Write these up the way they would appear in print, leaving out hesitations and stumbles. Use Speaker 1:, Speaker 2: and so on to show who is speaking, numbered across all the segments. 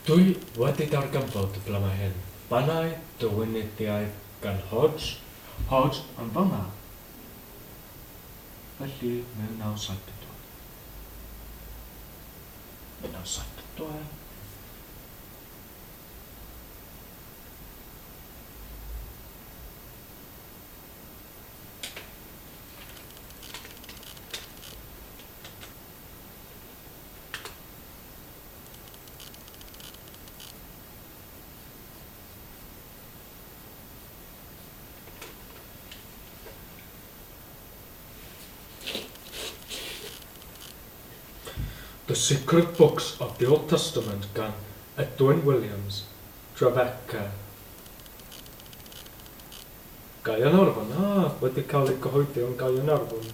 Speaker 1: Dwi wedi darganfod ble mae hyn. Bannau Dywynyddiaeth gan Hodge. Hodge yn fama. Felly, 1974. 1974. The Secret Books of the Old Testament gan Edwin Williams, Trefeca. Gaernarfon, ah, wedi cael ei gyhoeddi yn Gaernarfon.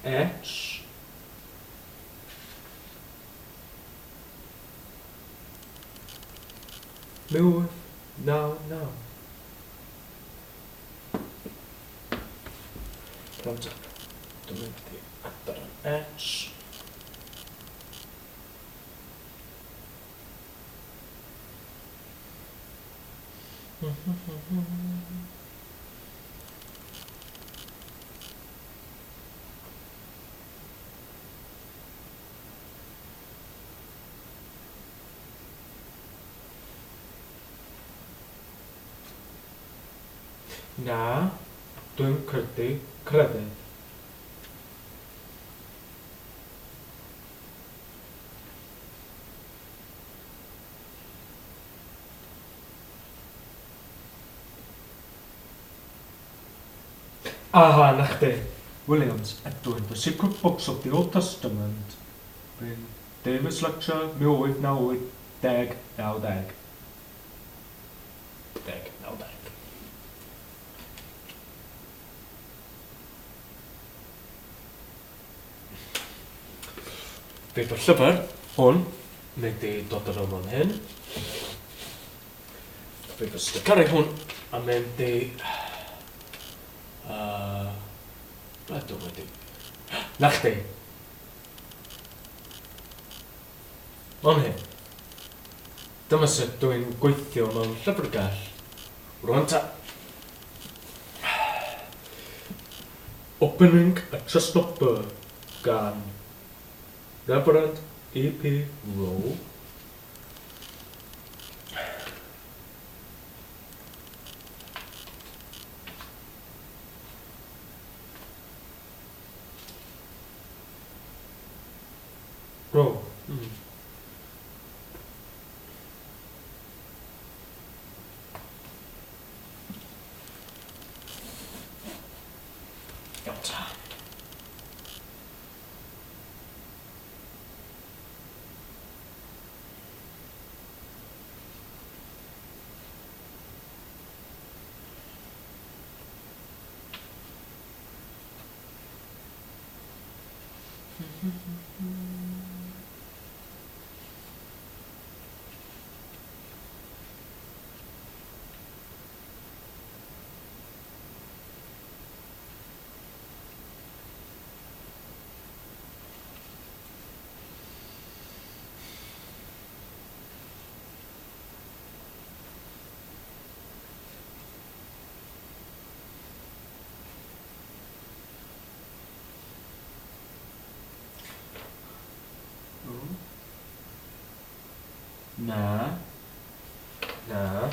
Speaker 1: H. 1899. Iawn ta. Dwi'n mynd i adran H. Na, dwi'n credu crefydd. Aha, 'na chdi. Williams, Edwin, The Secret Books of the Old Testament, Bryn Davies Lecture, 1898, deg, 90. Deg, 90. Bydd y llyfr hwn mynd i dod yn ôl fan hyn. Bydd y sticeri hwn yn mynd i... Uh, ble dwi wedi... Na chdi! Fan hyn. Dyma sut dwi'n gweithio mewn llyfrgell. Rwan ta. Opening a Chestnut Burr gan Reverend E P Rowe. Rowe. Mm. Iawn ta. Na. Na.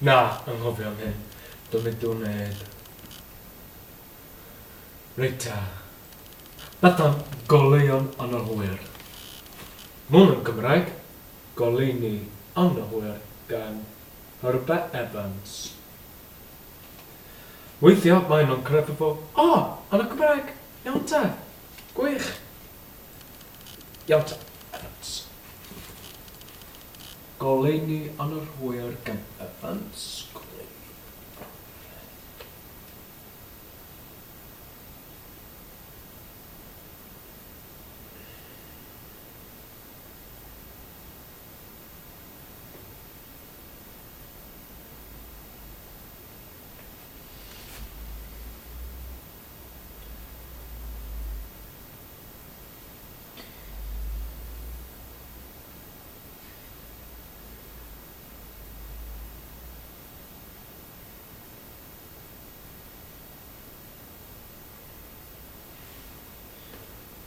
Speaker 1: Na, anghofio am hyn. Dwi'n mynd i'w wneud. Reit ta. Beth am goleuon yn yr hwyr? Mae hwn yn Gymraeg. Goleuni yn y hwyr gan Herbert Evans. Weithiau maen nhw'n credu fo, o, yn y Gymraeg, iawn te, gwych. Iawn te, Evans. Goleuni yn yr hwyr gan Evans. Goleuni.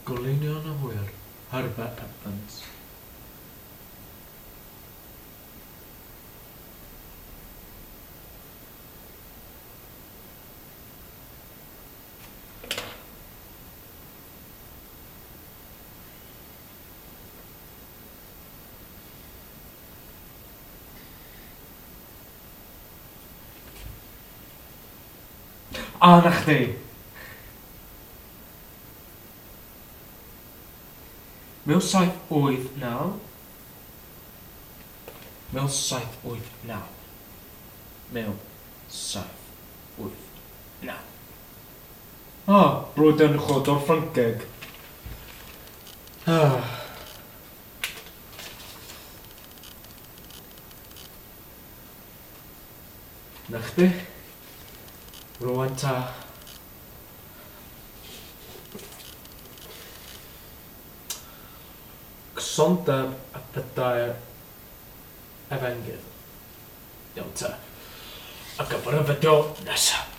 Speaker 1: Goleuni yn y hwyr, Herbert Evans. A na chdi! 1789. 1789. 1789. Ah, blwyddyn chwyldro Ffrangeg. Ah. Na chdi? Rwan ta. Cysondeb y pedair efengyl. Iawn ta. Ar gyfer y fideo nesaf.